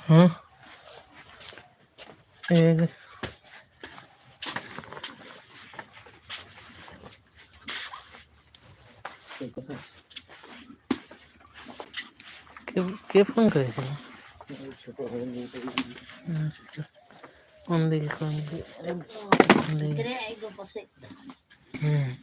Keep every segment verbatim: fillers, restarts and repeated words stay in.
ᱦᱮᱸ᱾ ᱮᱭ ᱡᱮ᱾ ᱠᱮ, ᱠᱮ ᱯᱷᱳᱱ ᱠᱟᱫᱟᱭ ᱥᱮ ᱵᱟᱝ? ᱦᱮᱸ, ᱪᱮᱫ ᱪᱚ᱾ ᱩᱱᱫᱤᱱ ᱠᱷᱚᱱ ᱜᱮ᱾ ᱩᱱᱫᱤᱱ᱾ ᱦᱮᱸ᱾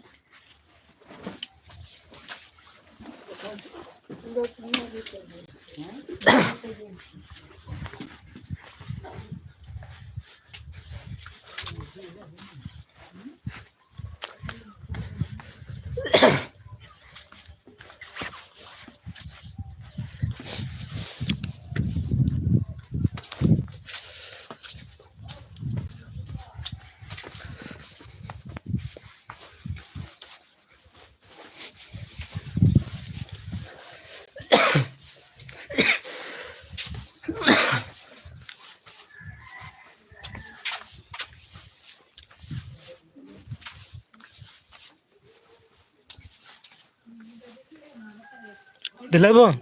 ᱫᱮᱞᱟ ᱵᱚᱱ᱾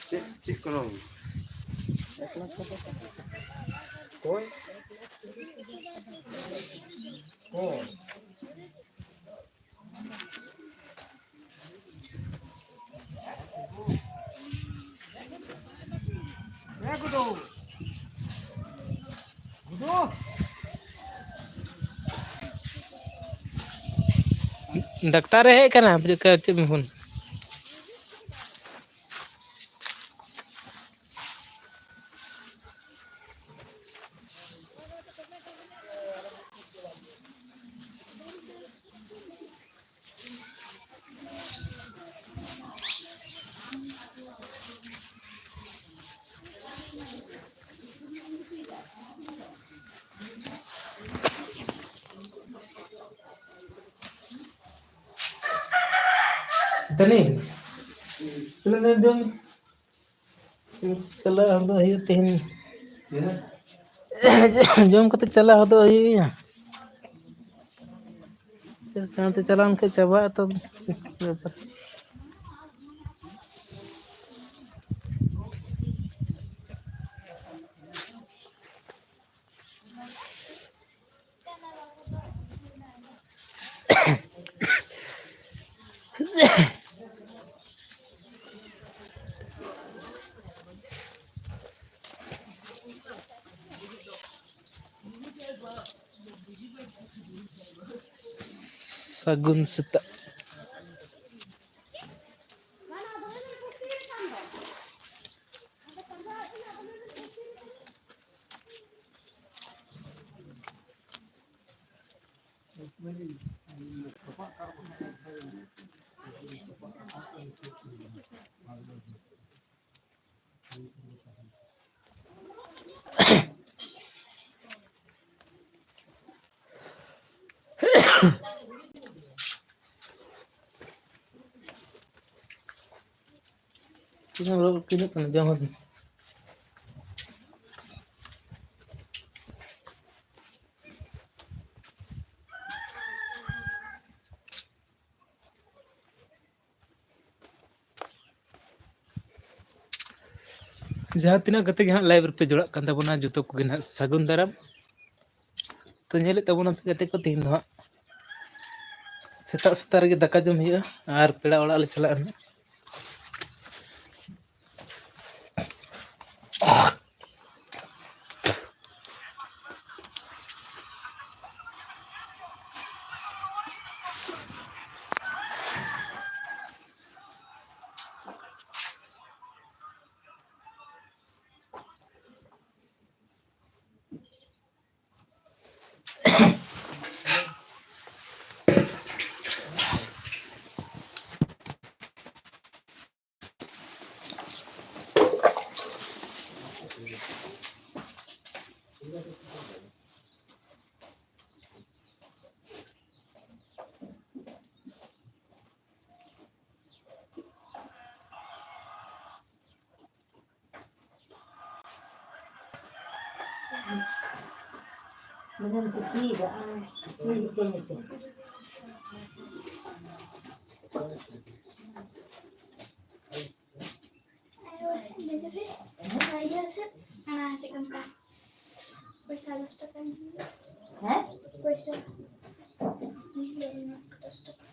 ᱪᱮᱫ, ᱪᱮᱫ ᱠᱟᱱᱟ? ᱚᱠᱚᱭ? ᱚᱠᱚᱭ? ᱰᱟᱠᱛᱟᱨ ᱮ ᱦᱮᱡ ᱟᱠᱟᱱᱟ, ᱪᱮᱫ ᱞᱮᱠᱟ, ᱪᱮᱫ ᱮᱢ ᱯᱷᱳᱱ? ᱛᱟᱹᱱᱤ, ᱛᱤᱱᱟᱹᱜ ᱫᱤᱱ ᱡᱚᱢ? ᱪᱟᱞᱟᱜ ᱦᱚᱫᱚᱜ ᱦᱩᱭᱩᱜ ᱛᱮᱦᱮᱧ᱾ ᱡᱚᱢ ᱠᱟᱛᱮ ᱪᱟᱞᱟᱜ ᱦᱚᱫᱚᱜ ᱦᱩᱭᱩᱜ ᱜᱮᱭᱟ᱾ ᱪᱟᱬ ᱛᱮ ᱪᱟᱞᱟᱣ ᱞᱮᱱᱠᱷᱟᱱ ᱪᱟᱵᱟᱜ ᱟᱛᱚ ᱵᱮᱯᱟᱨ᱾ ᱥᱟᱹᱜᱩᱱ ᱥᱮᱛᱟᱜ᱾ ᱛᱤᱱᱟᱹᱜ ᱦᱚᱲ ᱛᱤᱱᱟᱹᱜ ᱠᱟᱱᱟ ᱡᱚᱢ ᱟᱹᱫᱤᱧ? ᱡᱟᱦᱟᱸ ᱛᱤᱱᱟᱹᱜ ᱜᱟᱛᱮ ᱜᱮ ᱦᱟᱸᱜ live ᱨᱮᱯᱮ ᱡᱚᱲᱟᱜ ᱠᱟᱱ ᱛᱟᱵᱚᱱᱟ, ᱡᱚᱛᱚ ᱠᱚᱜᱮ ᱱᱟᱦᱟᱜ ᱥᱟᱹᱜᱩᱱ ᱫᱟᱨᱟᱢ᱾ ᱛᱚ, ᱧᱮᱞᱮᱫ ᱛᱟᱵᱚᱱᱟ ᱯᱮ ᱜᱟᱛᱮ ᱠᱚ, ᱛᱮᱦᱮᱧ ᱫᱚ ᱦᱟᱸᱜ ᱥᱮᱛᱟᱜ ᱥᱮᱛᱟᱜ ᱨᱮᱜᱮ ᱫᱟᱠᱟ ᱡᱚᱢ ᱦᱩᱭᱩᱜᱼᱟ ᱟᱨ ᱯᱮᱲᱟ ᱚᱲᱟᱜ ᱞᱮ ᱪᱟᱞᱟᱜᱼᱟ ᱱᱟᱦᱟᱜ᱾ ᱢᱟᱱᱮᱢ ᱪᱤᱠᱟᱹᱭᱮᱫᱟ ᱟᱢ? ᱪᱤᱠᱟᱹᱭᱮᱫᱟ? ᱤᱭᱟᱹ ᱥᱮ, ᱚᱱᱟ ᱪᱮᱫ ᱠᱚ ᱢᱮᱛᱟᱜᱼᱟ? ᱯᱚᱭᱥᱟ ᱫᱚᱥ ᱴᱟᱠᱟ᱾ ᱦᱮᱸ? ᱯᱚᱭᱥᱟ᱾ ᱫᱚᱥ ᱴᱟᱠᱟ᱾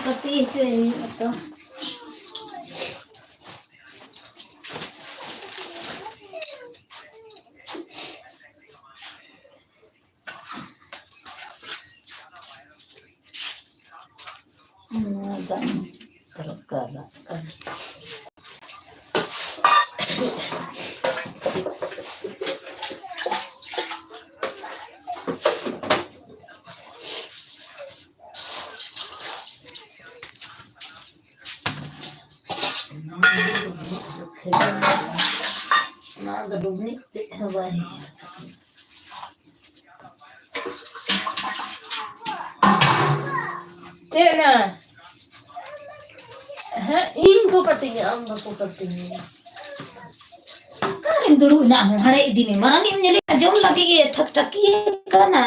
ᱯᱟᱹᱴᱤ ᱦᱚᱪᱚᱭ ᱦᱩᱭᱩᱜᱼᱟ ᱛᱚ᱾ ᱱᱚᱣᱟ ᱫᱟᱜ ᱫᱚᱨᱠᱟᱨᱟᱜ ᱠᱟᱱᱟ᱾ ᱚᱱᱟ ᱫᱚ ᱰᱩᱵᱱᱤᱡ ᱛᱮᱫ ᱦᱚᱸ ᱵᱟᱭ ᱦᱩᱭᱩᱜᱼᱟ᱾ ᱪᱮᱫ ᱱᱟ? ᱦᱮᱸ, ᱤᱧ ᱠᱚ ᱠᱟᱹᱴᱤᱧᱟ, ᱟᱢ ᱵᱟᱠᱚ ᱠᱟᱹᱴᱤᱧᱟ᱾ ᱚᱠᱟᱨᱮᱢ ᱫᱩᱲᱩᱵ ᱮᱱᱟ ᱟᱢ ᱦᱚᱸ? ᱦᱟᱸᱰᱮ ᱤᱫᱤ ᱢᱮ, ᱢᱟᱨᱟᱝ ᱮᱢ ᱧᱮᱞᱮ ᱠᱟᱱᱟ, ᱡᱚᱢ ᱞᱟᱹᱜᱤᱫ ᱮ ᱴᱷᱟᱠ ᱴᱷᱟᱠᱤ ᱠᱟᱱᱟ᱾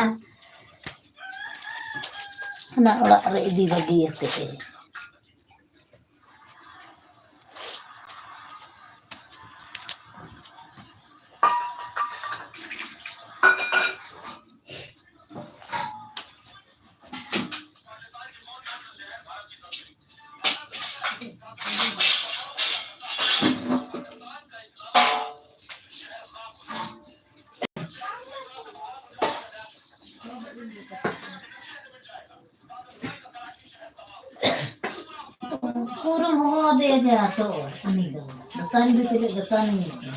ᱦᱟᱱᱟ ᱚᱲᱟᱜ ᱨᱮ ᱤᱫᱤ ᱵᱟᱹᱜᱤᱭᱟᱛᱮ ᱮ᱾ ᱯᱩᱨᱟᱹ ᱦᱚᱦᱚ ᱟᱫᱮᱭᱟ ᱡᱮ ᱟᱥᱚᱜ ᱩᱱᱤ ᱫᱚ᱾ ᱫᱚᱠᱟᱱ ᱫᱚ ᱪᱮᱫ ᱫᱚᱠᱟᱱ ᱢᱮᱱᱟᱜᱼᱟ?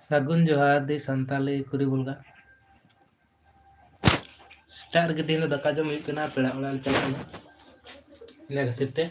ᱥᱟᱹᱜᱩᱱ ᱡᱚᱦᱟᱨ ᱫᱤ ᱥᱟᱱᱛᱟᱞᱤ ᱠᱩᱨᱤ ᱵᱚᱞᱜᱟ᱾ ᱥᱮᱛᱟᱜ ᱨᱮᱜᱮ ᱛᱮᱦᱮᱧ ᱫᱚ ᱫᱟᱠᱟ ᱡᱚᱢ ᱦᱩᱭᱩᱜ ᱠᱟᱱᱟ, ᱯᱮᱲᱟ ᱚᱲᱟᱜ ᱞᱮ ᱪᱟᱞᱟᱜ ᱠᱟᱱᱟ᱾ ᱤᱱᱟᱹ ᱠᱷᱟᱹᱛᱤᱨ ᱛᱮ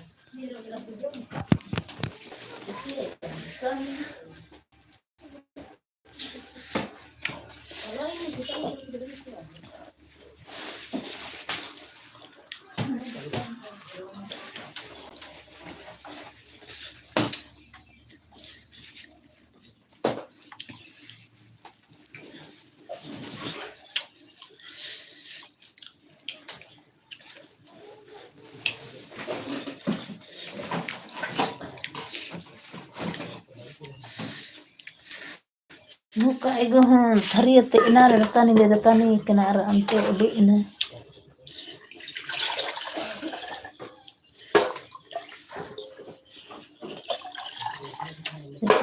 ᱱᱚᱝᱠᱟ ᱮᱜᱳ ᱦᱚᱸ ᱛᱷᱟᱹᱨᱤ ᱟᱛᱮ ᱮᱱᱟ ᱨᱮ ᱫᱟᱹᱛᱟᱹᱱᱤ ᱞᱮ ᱫᱟᱹᱛᱟᱹᱱᱤ ᱠᱟᱱᱟ ᱟᱨ ᱚᱱᱛᱮ ᱩᱰᱩᱠ ᱮᱱᱟ᱾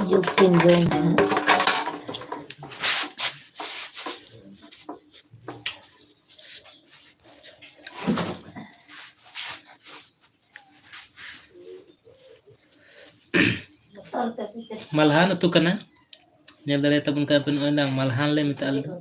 ᱡᱩᱜᱽ ᱠᱤᱱ ᱡᱚᱢ ᱦᱟᱸᱜ᱾ ᱢᱟᱞᱦᱟᱱ ᱩᱛᱩ ᱠᱟᱱᱟ, ᱧᱮᱞ ᱫᱟᱲᱮᱭᱟᱛᱟᱵᱚᱱ ᱠᱟᱱ ᱯᱮ, ᱱᱚᱜᱼᱚᱭ ᱱᱟᱝ ᱢᱟᱞᱦᱟᱱ ᱞᱮ ᱢᱮᱛᱟᱜᱼᱟ ᱟᱞᱮ ᱫᱚ᱾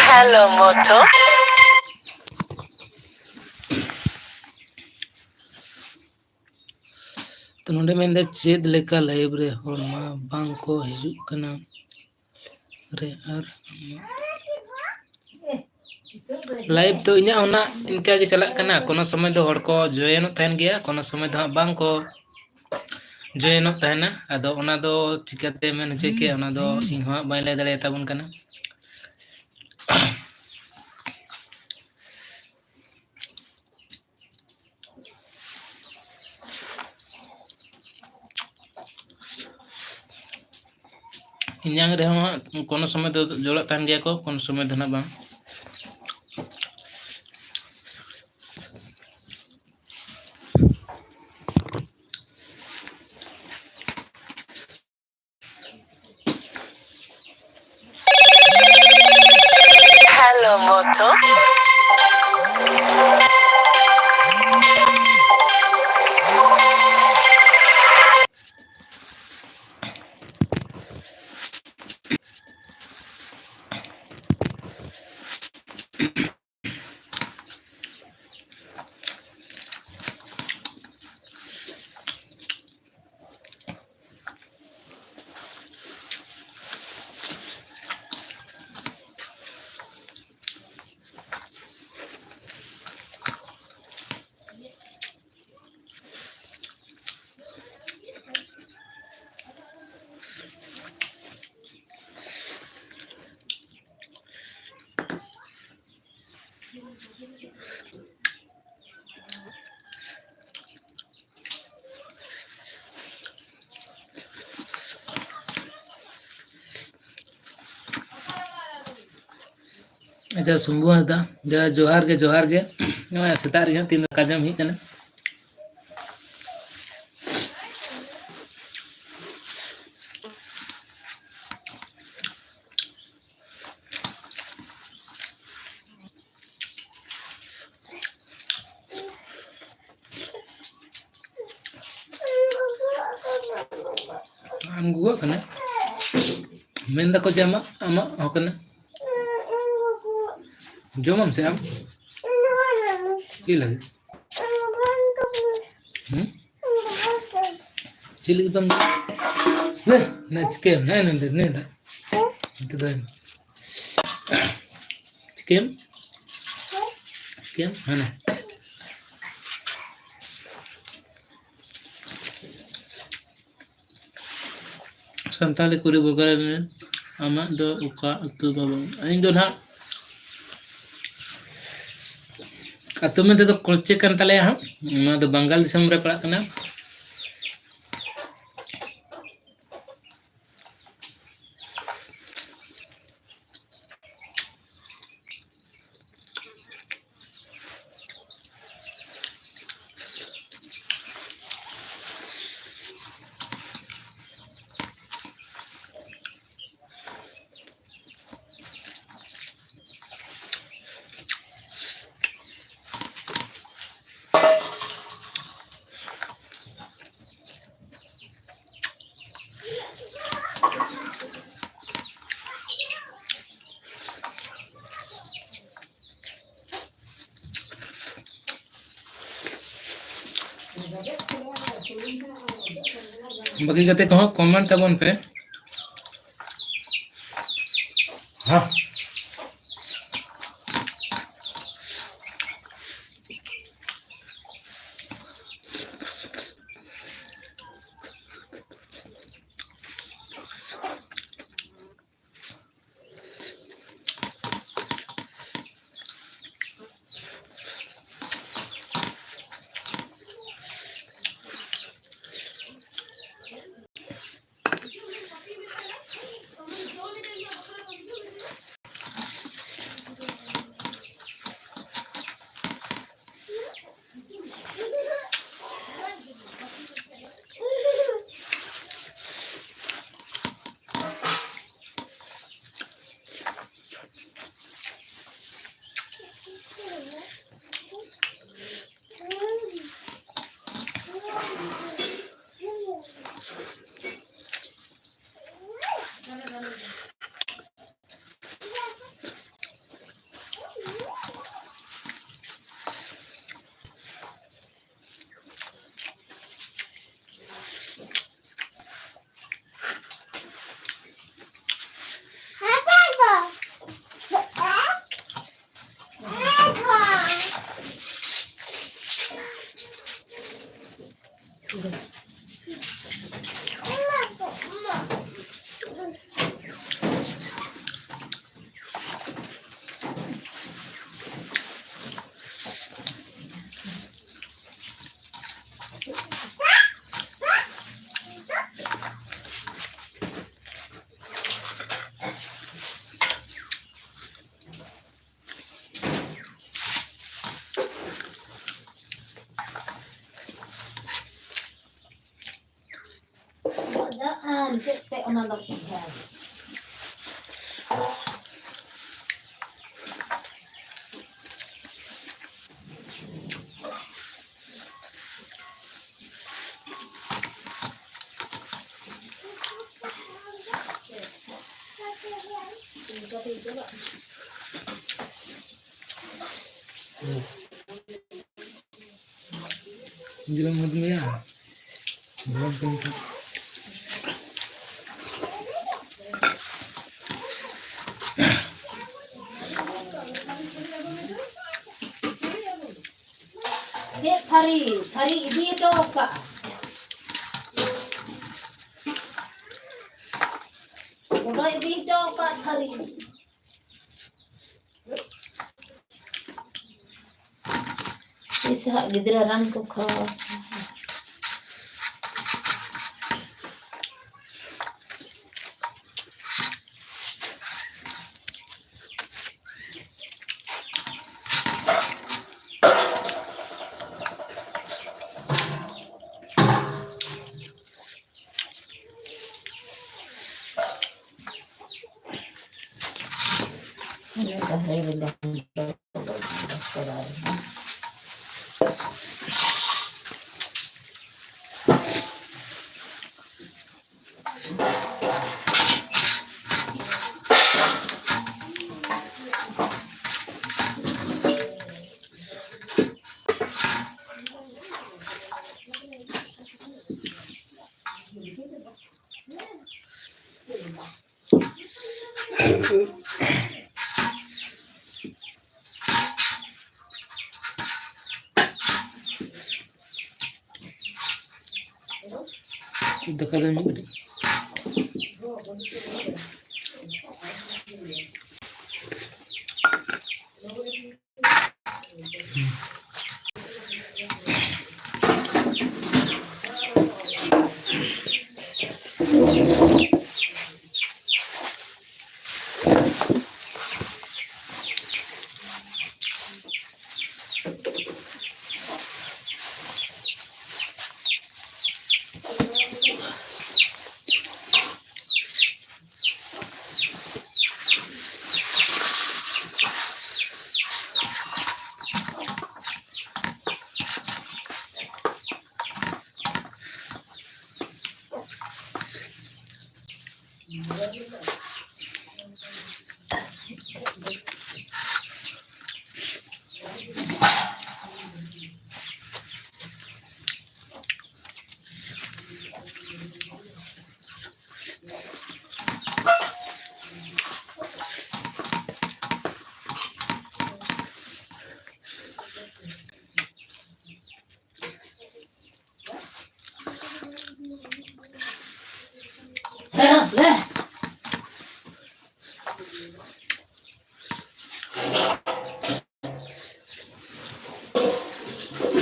Hello, Moto. ᱛᱚ ᱱᱚᱰᱮ ᱢᱮᱱᱫᱟ ᱪᱮᱫ ᱞᱮᱠᱟ ᱞᱟᱭᱤᱵᱷ ᱨᱮ ᱦᱚᱲ ᱢᱟ ᱵᱟᱝ ᱠᱚ ᱦᱤᱡᱩᱜ ᱠᱟᱱᱟ ᱨᱮ ᱟᱨ ᱟᱢᱟᱜ ᱞᱟᱭᱤᱵᱷ ᱫᱚ ᱤᱧᱟᱹᱜ ᱦᱚᱸ ᱱᱟᱜ ᱤᱱᱠᱟ ᱜᱮ ᱪᱟᱞᱟᱜ ᱠᱟᱱᱟ᱾ ᱠᱳᱱᱳ ᱥᱚᱢᱚᱭ ᱫᱚ ᱦᱚᱲ ᱠᱚ ᱡᱚᱭᱮᱱᱚᱜ ᱛᱟᱦᱮᱱ ᱜᱮᱭᱟ, ᱠᱳᱱᱳ ᱥᱚᱢᱚᱭ ᱫᱚ ᱦᱟᱸᱜ ᱵᱟᱝ ᱠᱚ ᱡᱚᱭᱮᱱᱚᱜ ᱛᱟᱦᱮᱱᱟ᱾ ᱟᱫᱚ ᱚᱱᱟ ᱫᱚ ᱪᱤᱠᱟᱹᱛᱮ ᱢᱮᱱ ᱦᱚᱪᱚ ᱠᱮᱭᱟ, ᱚᱱᱟ ᱫᱚ ᱤᱧ ᱦᱚᱸ ᱦᱟᱸᱜ ᱵᱟᱹᱧ ᱞᱟᱹᱭ ᱫᱟᱲᱮᱭᱟᱛᱟᱵᱚᱱ ᱠᱟᱱᱟ᱾ ᱤᱧᱟᱝ ᱨᱮᱦᱚᱸ ᱦᱟᱸᱜ ᱠᱳᱱᱳ ᱥᱚᱢᱚᱭ ᱫᱚ ᱡᱚᱲᱟᱜ ᱛᱟᱦᱮᱱ ᱜᱮᱭᱟ ᱠᱚ, ᱠᱳᱱᱳ ᱥᱚᱢᱚᱭ ᱫᱚ ᱱᱟᱜ ᱵᱟᱝ᱾ Hello, Moto. ᱟᱪᱪᱷᱟ, ᱥᱩᱢᱵᱩ ᱦᱟᱸᱥᱫᱟ, ᱡᱚᱦᱟᱨ ᱜᱮ, ᱡᱚᱦᱟᱨ ᱜᱮ᱾ ᱱᱚᱜᱼᱚᱭ ᱥᱮᱛᱟᱜ ᱨᱮ ᱦᱟᱸᱜ ᱛᱤᱱ ᱫᱟᱠᱟ ᱡᱚᱢ ᱦᱩᱭᱩᱜ ᱠᱟᱱᱟ᱾ ᱟᱢ ᱜᱚᱜᱚ ᱠᱟᱱᱟ? ᱢᱮᱱ ᱫᱟᱠᱚ ᱡᱮ ᱟᱢᱟᱜ, ᱟᱢᱟᱜ ᱦᱚᱸ ᱠᱟᱱᱟ᱾ ᱡᱚᱢᱟᱢ ᱥᱮ ᱟᱢ? ᱪᱮᱫ ᱞᱟᱹᱜᱤᱫ? ᱦᱩᱸ? ᱪᱮᱫ ᱞᱟᱹᱜᱤᱫ ᱵᱟᱢ ᱡᱚᱢᱟ? ᱱᱮ, ᱱᱮ, ᱪᱤᱠᱟᱹᱭᱟᱢ? ᱱᱮ, ᱱᱮ, ᱱᱮ, ᱱᱮ, ᱫᱟ᱾ ᱱᱤᱛᱚᱜ ᱫᱚ ᱪᱤᱠᱟᱹᱭᱟᱢ? ᱪᱤᱠᱟᱹᱭᱟᱢ? ᱦᱟᱱᱮ᱾ ᱥᱟᱱᱛᱟᱲᱤ ᱠᱩᱲᱤ ᱵᱚᱜᱟᱨ ᱨᱮ ᱟᱢᱟᱜ ᱫᱚ ᱚᱠᱟ ᱟᱹᱛᱩ ᱵᱟᱵᱟ? ᱤᱧ ᱫᱚ ᱱᱟᱦᱟᱜ ᱟᱹᱛᱩ ᱢᱮᱱᱛᱮ ᱫᱚ ᱠᱚᱞᱪᱮ ᱠᱟᱱ ᱛᱟᱞᱮᱭᱟ ᱦᱟᱸᱜ᱾ ᱱᱚᱣᱟ ᱫᱚ ᱵᱟᱝᱜᱟᱞ ᱫᱤᱥᱚᱢ ᱨᱮ ᱯᱟᱲᱟᱜ ᱠᱟᱱᱟ᱾ ᱵᱟᱹᱜᱤ ᱠᱟᱛᱮ ᱠᱚᱦᱚᱸ comment ᱛᱟᱵᱚᱱ ᱯᱮ᱾ ᱦᱮᱸ᱾ ᱟᱨ ᱪᱮᱫ ᱛᱮ ᱚᱱᱟ ᱫᱚ ᱯᱤᱴᱷᱟᱹ? ᱡᱤᱞ ᱮᱢ ᱦᱩᱰᱤᱧ ᱜᱮᱭᱟ? ᱡᱤᱞ ᱮᱢ ᱦᱩᱰᱤᱧ ᱜᱮᱭᱟ? ᱛᱷᱟᱹᱨᱤ, ᱛᱷᱟᱹᱨᱤ ᱤᱫᱤ ᱦᱚᱴᱚ ᱠᱟᱜᱼᱟ᱾ ᱚᱰᱚᱭ ᱤᱫᱤ ᱦᱚᱴᱚ ᱠᱟᱜ ᱛᱷᱟᱹᱨᱤ᱾ ᱛᱤᱥ ᱦᱟᱸᱜ ᱜᱤᱫᱽᱨᱟᱹ ᱨᱟᱱ ᱠᱚ ᱠᱷᱟᱣᱟ᱾ ᱚᱱᱮ ᱵᱟᱦᱨᱮ ᱨᱮ ᱰᱟᱠᱛᱟᱨ ᱟᱭ᱾ ᱫᱟᱠᱟ ᱫᱚ ᱢᱤᱫ ᱠᱟᱹᱴᱤᱡ᱾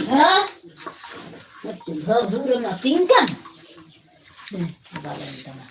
ᱦᱮᱸ? ᱪᱩᱞᱦᱟᱹ ᱵᱷᱩᱜ ᱨᱮᱢ ᱟᱹᱛᱤᱧ ᱠᱟᱱ? ᱦᱮᱸ, ᱵᱟᱞᱮ ᱢᱮᱛᱟᱢᱟ᱾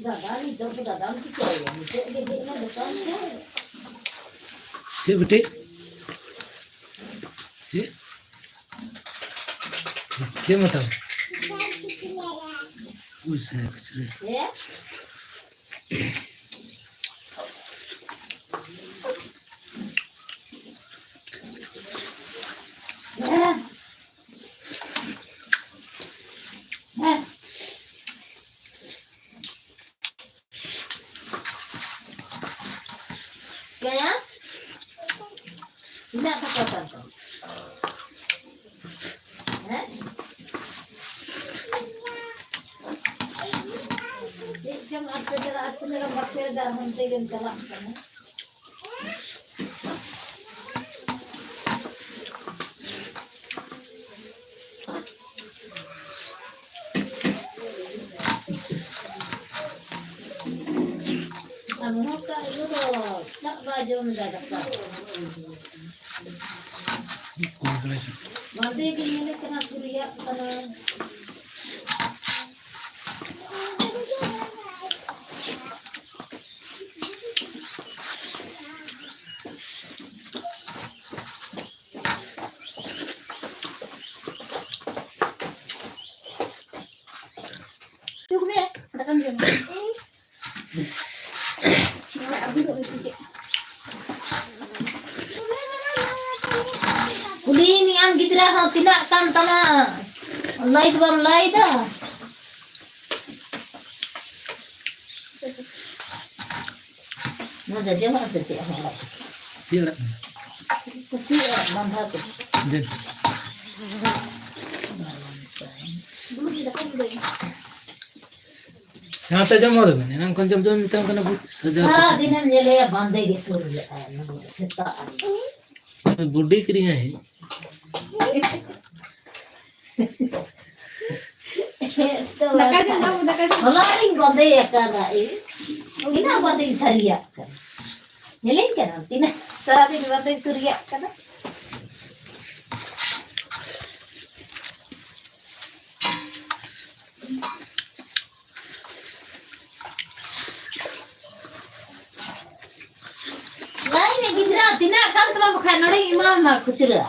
ᱫᱟᱫᱟ, ᱱᱤᱛᱚᱜ ᱫᱚ ᱫᱟᱫᱟᱢ ᱪᱤᱠᱟᱹᱭᱟ? ᱱᱤᱛᱚᱜ ᱜᱮ ᱦᱮᱡ ᱮᱱᱟ ᱫᱚᱠᱟᱱ ᱠᱷᱚᱱ᱾ ᱪᱮᱫ ᱵᱤᱴᱤ? ᱪᱮᱫ? ᱪᱮᱫ ᱢᱮᱛᱟᱢ? ᱯᱚᱭᱥᱟ ᱠᱷᱩᱪᱨᱟᱹ᱾ ᱦᱮᱸ? ᱦᱮᱸ᱾ ᱦᱮᱸ᱾ ᱪᱤᱠᱟᱹᱭᱟ? ᱤᱧᱟᱹᱜ ᱠᱟᱛᱷᱟ ᱠᱟᱱ ᱛᱟᱢᱟ᱾ ᱦᱮᱸ? ᱪᱮᱫ ᱪᱚᱝ ᱟᱨ ᱯᱮ ᱡᱟᱭᱜᱟ, ᱟᱨ ᱯᱮ ᱡᱟᱭᱜᱟ ᱵᱟᱯᱮ ᱫᱟ, ᱦᱟᱱᱛᱮ ᱜᱮᱢ ᱪᱟᱞᱟᱜ ᱠᱟᱱᱟ᱾ ᱱᱚᱝᱠᱟ ᱤᱭᱟᱹ ᱫᱚ ᱪᱟᱜ ᱵᱟᱭ ᱡᱚᱢ ᱮᱫᱟ ᱫᱟᱠᱟ᱾ ᱵᱟᱸᱫᱮ ᱜᱮ ᱧᱮᱞᱮ ᱠᱟᱱᱟ, ᱥᱩᱨᱭᱟᱜ ᱠᱟᱱᱟ᱾ ᱪᱩᱯ ᱵᱮ, ᱫᱟᱠᱟᱢ ᱡᱚᱢᱟ᱾ ᱠᱩᱞᱤᱭᱮ ᱢᱮᱭᱟᱢ ᱜᱤᱫᱽᱨᱟᱹ ᱦᱚᱸ ᱛᱤᱱᱟᱹᱜ ᱠᱟᱱ ᱛᱟᱢᱟ? ᱞᱟᱹᱭ ᱫᱚ ᱵᱟᱢ ᱞᱟᱹᱭ ᱫᱟ᱾ ᱱᱚᱣᱟ ᱫᱚ ᱡᱚᱢᱟᱜ ᱥᱮ ᱪᱮᱫ ᱦᱚᱸ ᱵᱟᱝ? ᱪᱮᱫ ᱟᱲᱟᱜ ᱠᱟᱱᱟ? ᱠᱩᱯᱤ ᱟᱲᱟᱜ, ᱵᱟᱸᱫᱷᱟ ᱠᱚᱯᱤ᱾ ᱫᱮᱱ᱾ ᱥᱟᱶᱛᱮ ᱡᱚᱢ ᱦᱚᱫ ᱵᱮᱱ, ᱮᱱᱟᱝ ᱠᱷᱚᱱ ᱡᱚᱢ ᱡᱚᱢ ᱢᱮᱛᱟᱢ ᱠᱟᱱᱟ, ᱵᱩᱡᱽ, ᱥᱟᱡᱟᱣ ᱥᱟᱨᱟ ᱠᱟᱛᱮ᱾ ᱫᱤᱱᱮᱢ ᱧᱮᱞᱮᱭᱟ ᱵᱟᱸᱫᱮ ᱜᱮ ᱥᱩᱨ ᱨᱮ, ᱟᱨ ᱱᱚᱣᱟ ᱥᱮᱛᱟᱜ ᱨᱮ᱾ ᱵᱩᱰᱤ ᱠᱤᱨᱤᱧᱟᱭ᱾ ᱫᱟᱠᱟ ᱡᱚᱢ ᱵᱟᱹᱵᱩ, ᱫᱟᱠᱟ ᱡᱚᱢ᱾ ᱦᱚᱞᱟ ᱨᱤᱧ ᱵᱟᱸᱫᱮ ᱟᱠᱟᱱᱟ ᱤᱧ᱾ ᱛᱤᱱᱟᱹᱜ ᱵᱟᱸᱫᱮᱧ ᱥᱟᱹᱨᱤᱭᱟᱜ ᱠᱟᱱᱟ᱾ ᱧᱮᱞᱮᱧ ᱠᱟᱱᱟ ᱛᱤᱱᱟᱹᱜ ᱥᱟᱨᱟ ᱫᱤᱱ ᱵᱟᱸᱫᱮᱧ ᱥᱟᱹᱨᱤᱭᱟᱜ ᱠᱟᱱᱟ᱾ ᱞᱟᱹᱭ ᱢᱮ ᱜᱤᱫᱽᱨᱟᱹ, ᱛᱤᱱᱟᱹᱜ ᱠᱟᱱ ᱛᱟᱢᱟ? ᱵᱟᱠᱷᱟᱡ ᱱᱚᱰᱮᱧ ᱮᱢᱟᱢᱟ ᱠᱷᱩᱪᱨᱟᱹ᱾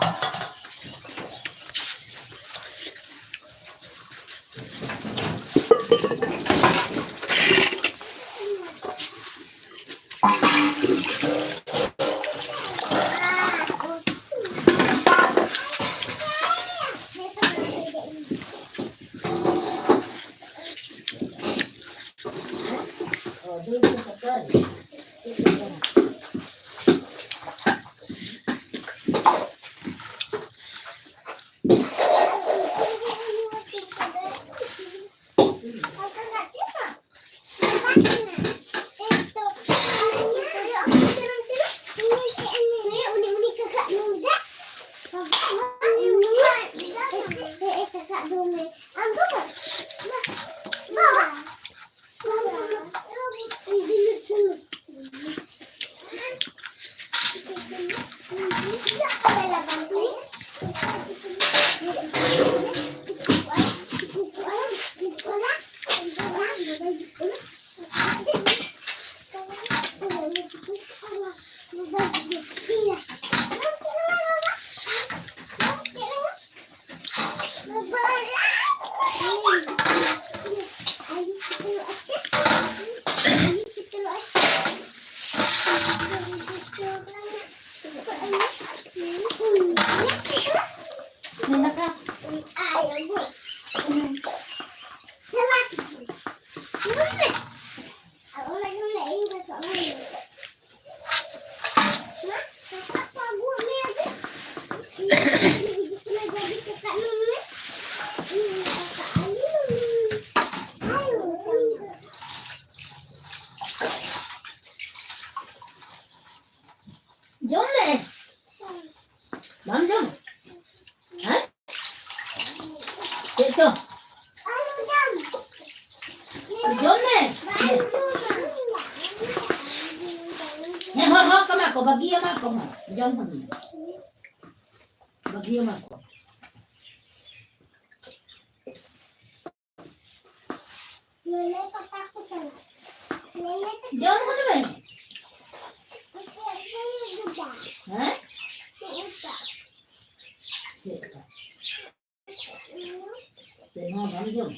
ᱡᱚᱢ ᱢᱮ᱾ ᱵᱟᱢ ᱡᱚᱢ? ᱦᱮᱸ? ᱪᱮᱫ ᱪᱚ? ᱡᱚᱢ ᱢᱮ᱾ ᱦᱮᱸ, ᱦᱚᱨ, ᱦᱚᱨ ᱠᱟᱢᱟ ᱠᱚ, ᱵᱟᱹᱜᱤᱭᱟᱢᱟ ᱠᱚ ᱦᱚᱸ᱾ ᱡᱚᱢ ᱦᱚᱸ ᱡᱚᱢ᱾ ᱵᱟᱹᱜᱤᱭᱟᱢᱟ ᱠᱚ᱾ ᱡᱚᱢ ᱠᱚᱫᱚ ᱵᱮᱱ᱾ ᱦᱮᱸ? ᱪᱮᱫ ᱞᱮᱠᱟ? ᱪᱮᱫ ᱦᱚᱸ ᱵᱟᱢ ᱡᱚᱢ?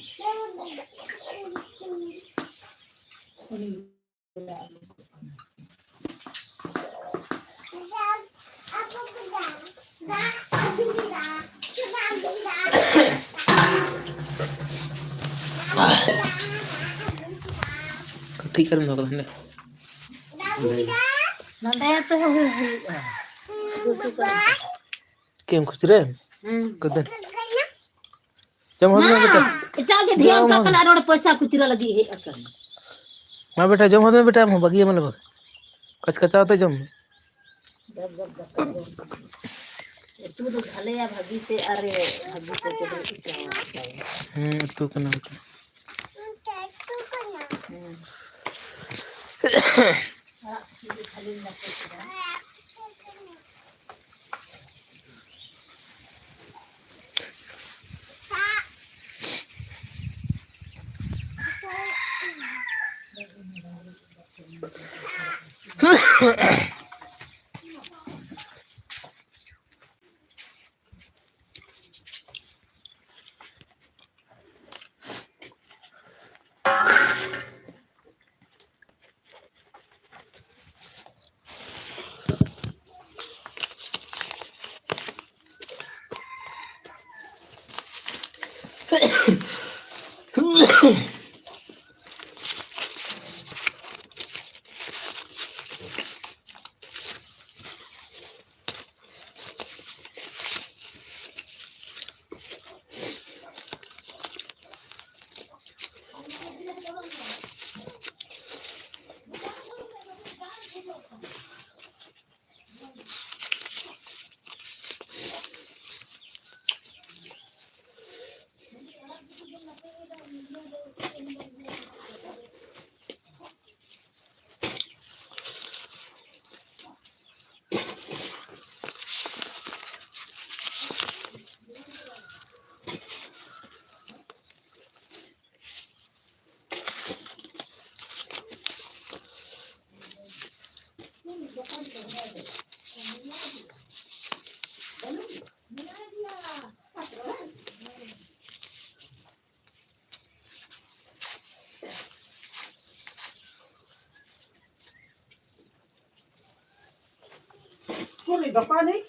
ᱠᱟᱹᱴᱤᱡ ᱠᱟᱨᱮᱢ ᱫᱚᱦᱚ ᱠᱟᱫᱟ ᱦᱟᱸᱰᱮ? ᱱᱚᱸᱰᱮ ᱛᱚ ᱦᱩᱭ ᱦᱩᱭᱩᱜᱼᱟ᱾ ᱪᱮᱫ ᱮᱢ ᱠᱷᱩᱪᱨᱟᱹ? ᱦᱩᱸ᱾ ᱠᱚᱫᱚ? ᱡᱚᱢ ᱦᱚᱫ ᱢᱮ ᱵᱮᱴᱟ᱾ ᱮᱴᱟᱜ ᱜᱮ ᱫᱷᱮᱭᱟᱱ ᱡᱚᱢ ᱠᱟᱜ ᱦᱚᱫ ᱠᱟᱱᱟ, ᱢᱮ᱾ ᱟᱨ ᱱᱚᱰᱮ ᱯᱚᱭᱥᱟ ᱠᱷᱩᱪᱨᱟᱹ ᱞᱟᱹᱜᱤᱫ ᱦᱮᱡ ᱟᱠᱟᱱᱟ᱾ ᱢᱟ ᱵᱮᱴᱟ, ᱡᱚᱢ ᱦᱚᱫ ᱢᱮ ᱵᱮᱴᱟ, ᱟᱢ ᱦᱚᱸ ᱵᱟᱹᱜᱤᱭᱟᱢ ᱟᱞᱚ᱾ ᱠᱟᱪ ᱠᱟᱪᱟᱣ ᱛᱮ ᱡᱚᱢ ᱢᱮ᱾ ᱫᱟᱵ ᱫᱟᱵ ᱫᱟᱠᱟ ᱡᱚᱢ᱾ ᱩᱛᱩ ᱫᱚ ᱵᱷᱟᱞᱮᱭᱟ ᱵᱷᱟᱹᱜᱤ ᱛᱮ, ᱟᱨ ᱵᱷᱟᱹᱜᱤ ᱛᱮ ᱪᱮᱫ ᱮᱢ ᱟᱹᱭᱠᱟᱹᱣᱟ? ᱦᱩᱸ, ᱩᱛᱩ ᱠᱟᱱᱟ ᱵᱮᱴᱟ᱾ ᱦᱩᱸ᱾ ᱟᱲᱟᱜ ᱥᱤᱯᱤ ᱫᱚ ᱵᱷᱟᱹᱞᱤᱧ ᱨᱟᱥᱮ ᱠᱮᱫᱟ᱾ ᱩᱠᱩᱨ ᱜᱟᱯᱟ ᱱᱤᱡ?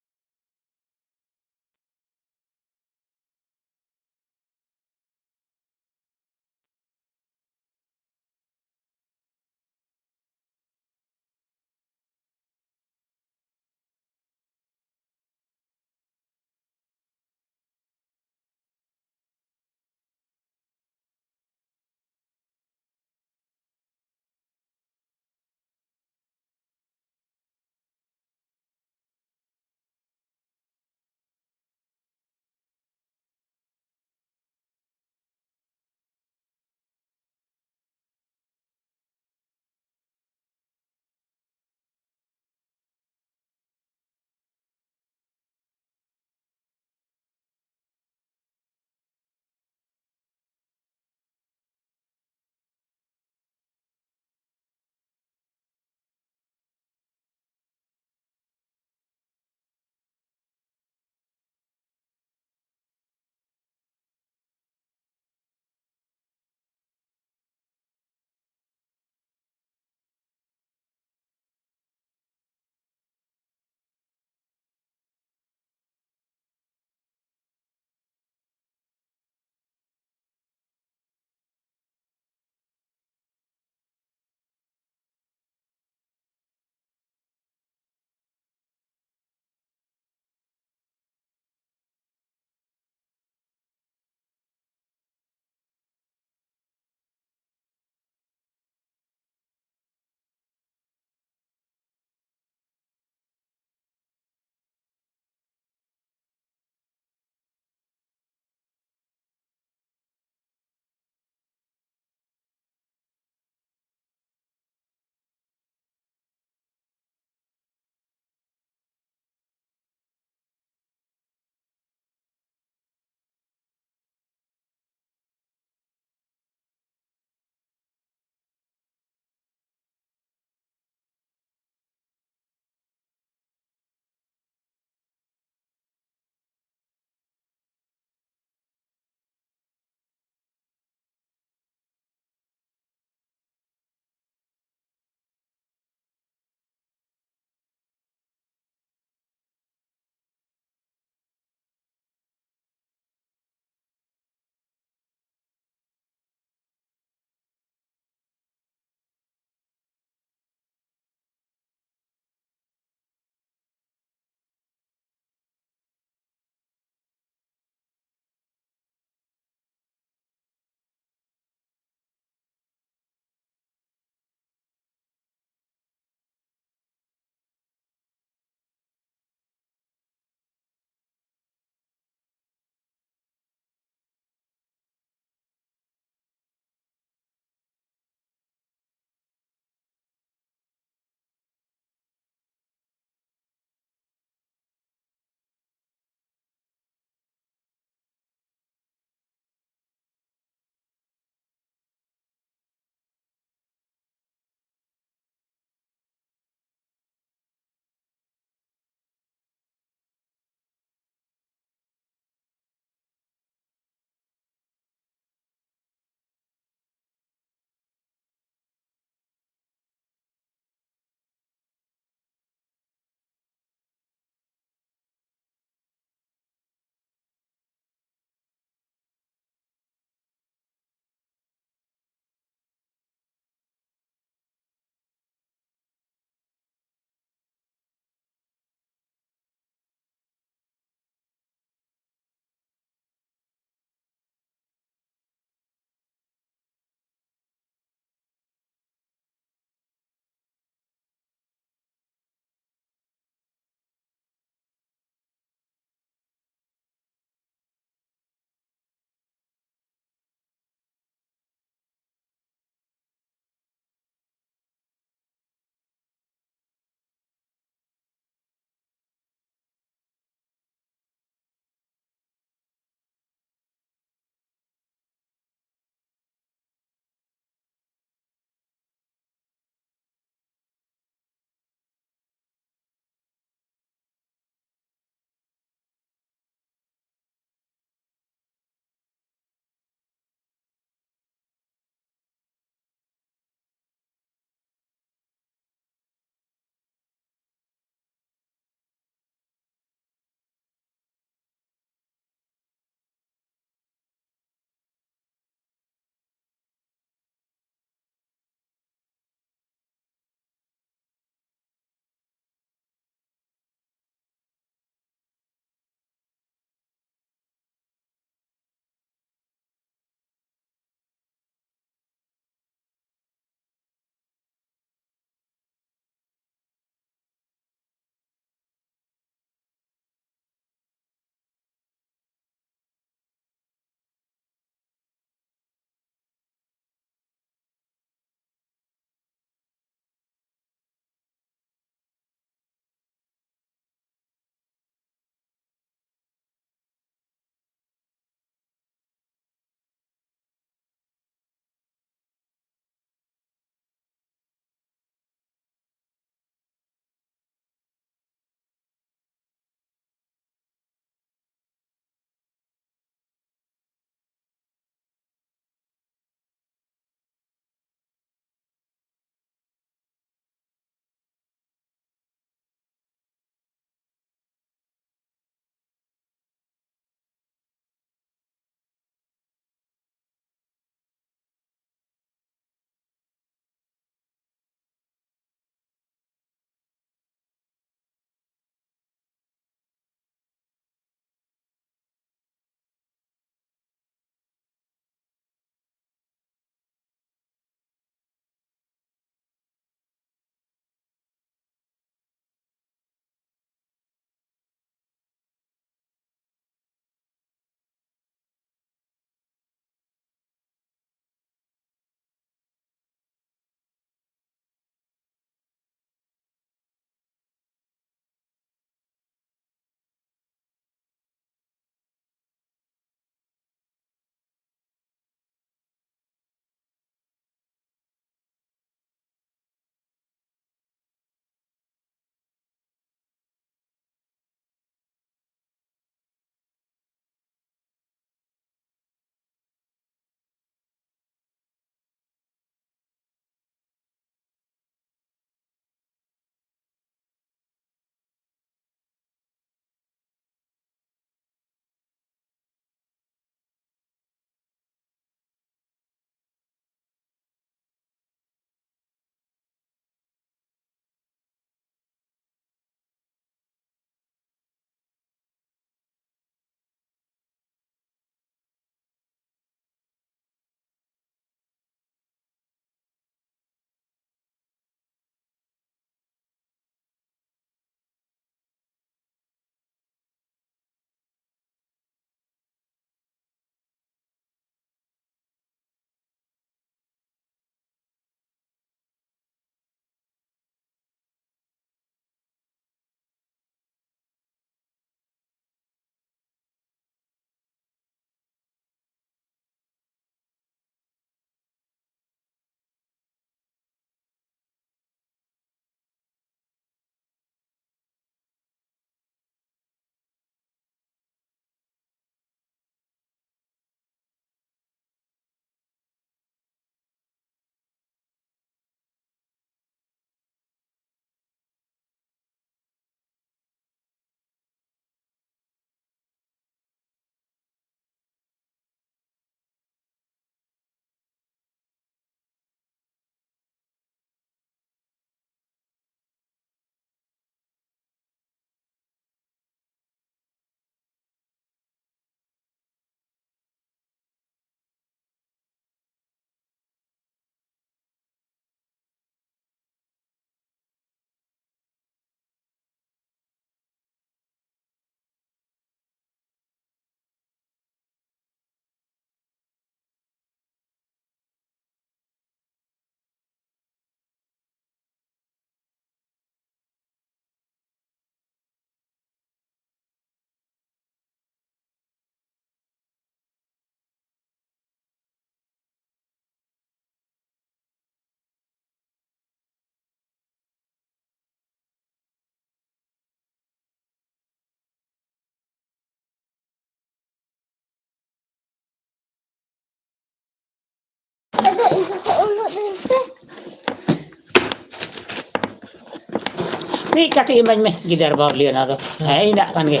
ᱢᱤᱫ ᱠᱟᱹᱴᱤᱡ ᱤᱢᱟᱹᱧ ᱢᱮ, ᱜᱤᱫᱟᱹᱨ ᱵᱟᱹᱣᱞᱤ ᱚᱱᱟ ᱫᱚ᱾ ᱦᱮᱸ, ᱤᱧᱟᱹᱜ ᱠᱟᱱ ᱜᱮ᱾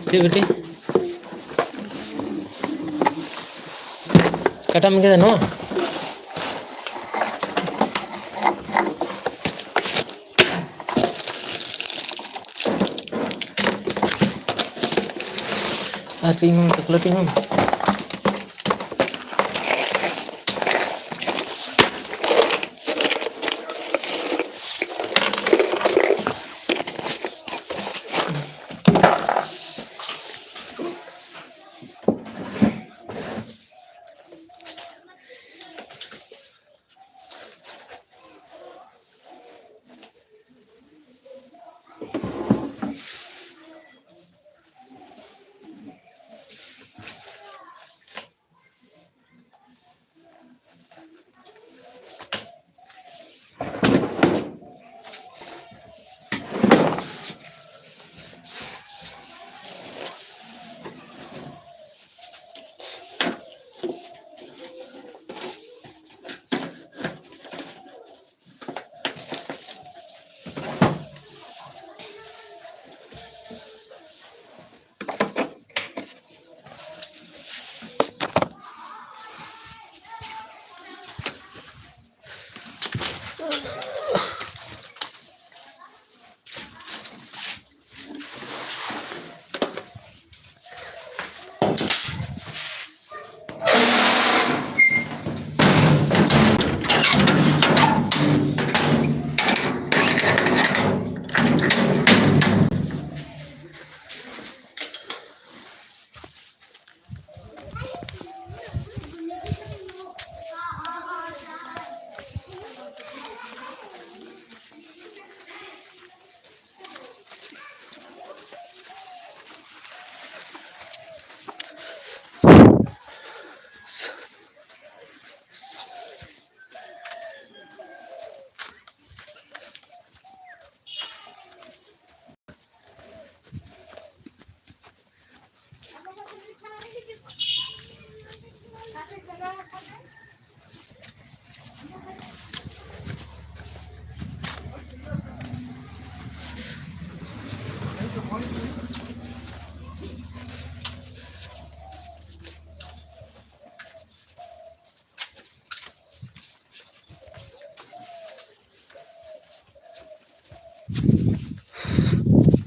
ᱪᱮᱫ ᱵᱤᱴᱤ? ᱚᱠᱟᱴᱟᱜ ᱮᱢ ᱜᱮᱫᱟ, ᱱᱚᱣᱟ? ᱟᱨ ᱪᱮᱫ ᱤᱧ ᱮᱢᱟᱢᱟ? ᱪᱚᱠᱞᱮᱴ ᱤᱧ ᱮᱢᱟᱢᱟ?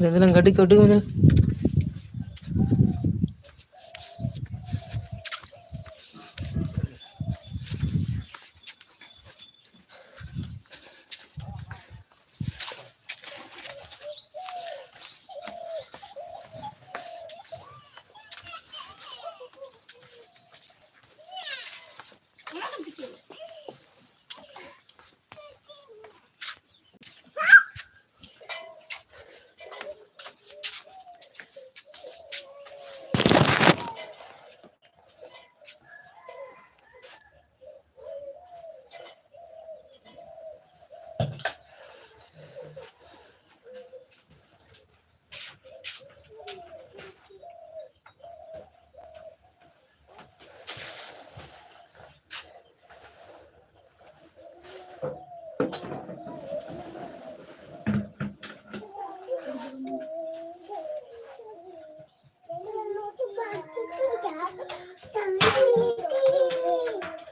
ᱞᱟᱹᱭ ᱫᱟᱞᱟᱝ ᱜᱟᱹᱰᱤ ᱠᱚ ᱩᱰᱩᱠ ᱢᱮ᱾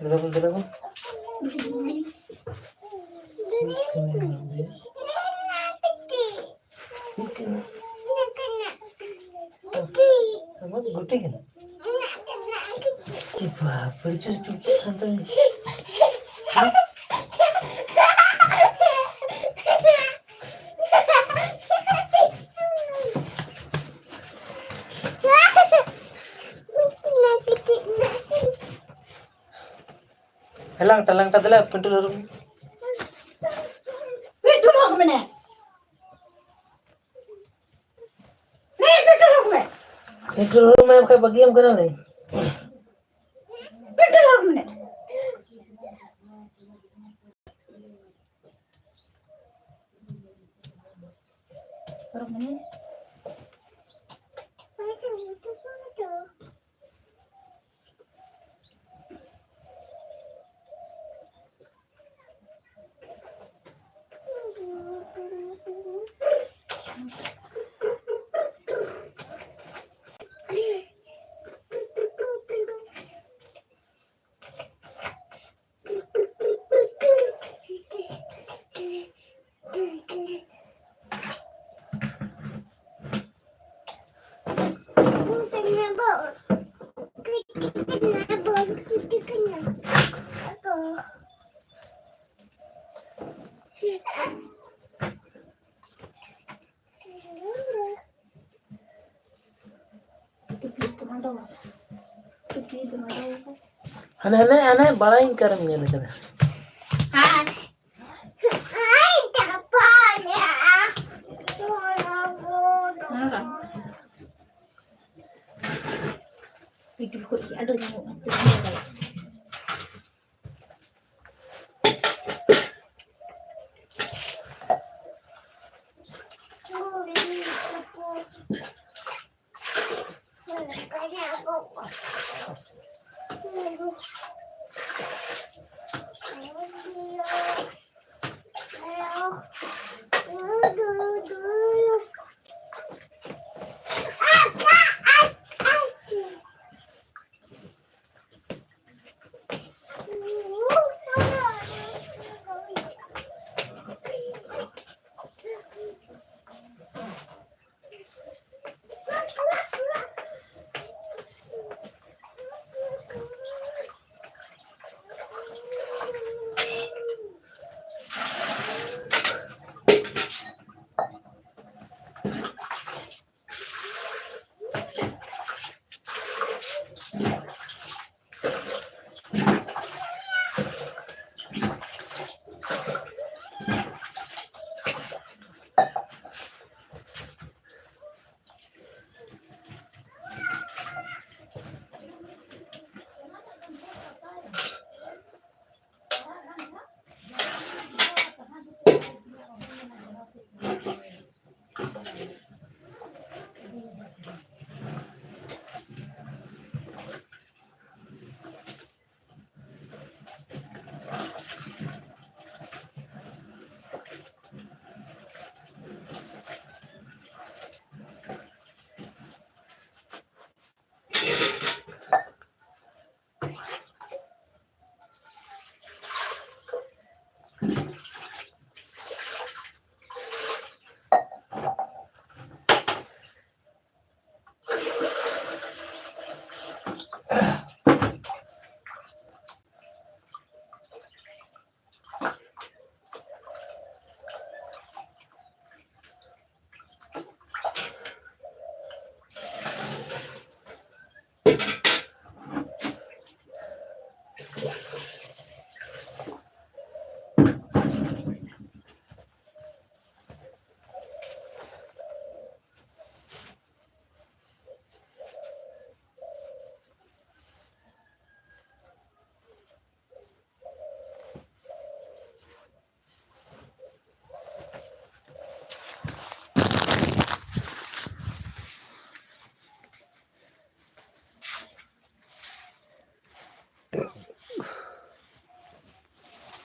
ᱫᱮᱞᱟ ᱵᱚᱱ, ᱫᱮᱞᱟ ᱵᱚᱱ᱾ ᱟᱢᱟᱜ ᱜᱩᱴᱤ ᱠᱟᱱᱟ? ᱮ ᱵᱟᱯ ᱨᱮ, ᱪᱚ ᱪᱩᱯ ᱥᱟᱱᱛᱟᱲ᱾ ᱦᱮᱞᱟᱝ ᱴᱟᱞᱟᱝ ᱴᱟ ᱫᱮᱞᱟ, ᱯᱤᱱᱴᱩ ᱞᱟᱹᱨᱩᱢ᱾ ᱯᱤᱱᱴᱩ ᱞᱟᱹᱨᱩᱢ ᱢᱮᱱᱮ᱾ ᱦᱮᱸ, ᱯᱤᱱᱴᱩ ᱞᱟᱹᱨᱩᱢ ᱢᱮ᱾ ᱯᱤᱱᱴᱩ ᱞᱟᱹᱨᱩᱢ ᱢᱮ, ᱵᱟᱠᱷᱟᱡ ᱵᱟᱹᱜᱤᱭᱟᱢ ᱠᱟᱱᱟᱞᱮ᱾ ᱯᱤᱱᱴᱩ ᱞᱟᱹᱨᱩᱢ ᱢᱮ᱾ ᱦᱟᱱᱮ ᱦᱟᱱᱮ ᱦᱟᱱᱮ ᱵᱟᱲᱟᱭᱤᱧ ᱚᱠᱟᱨᱮᱢ ᱧᱮᱞ ᱠᱟᱫᱟ᱾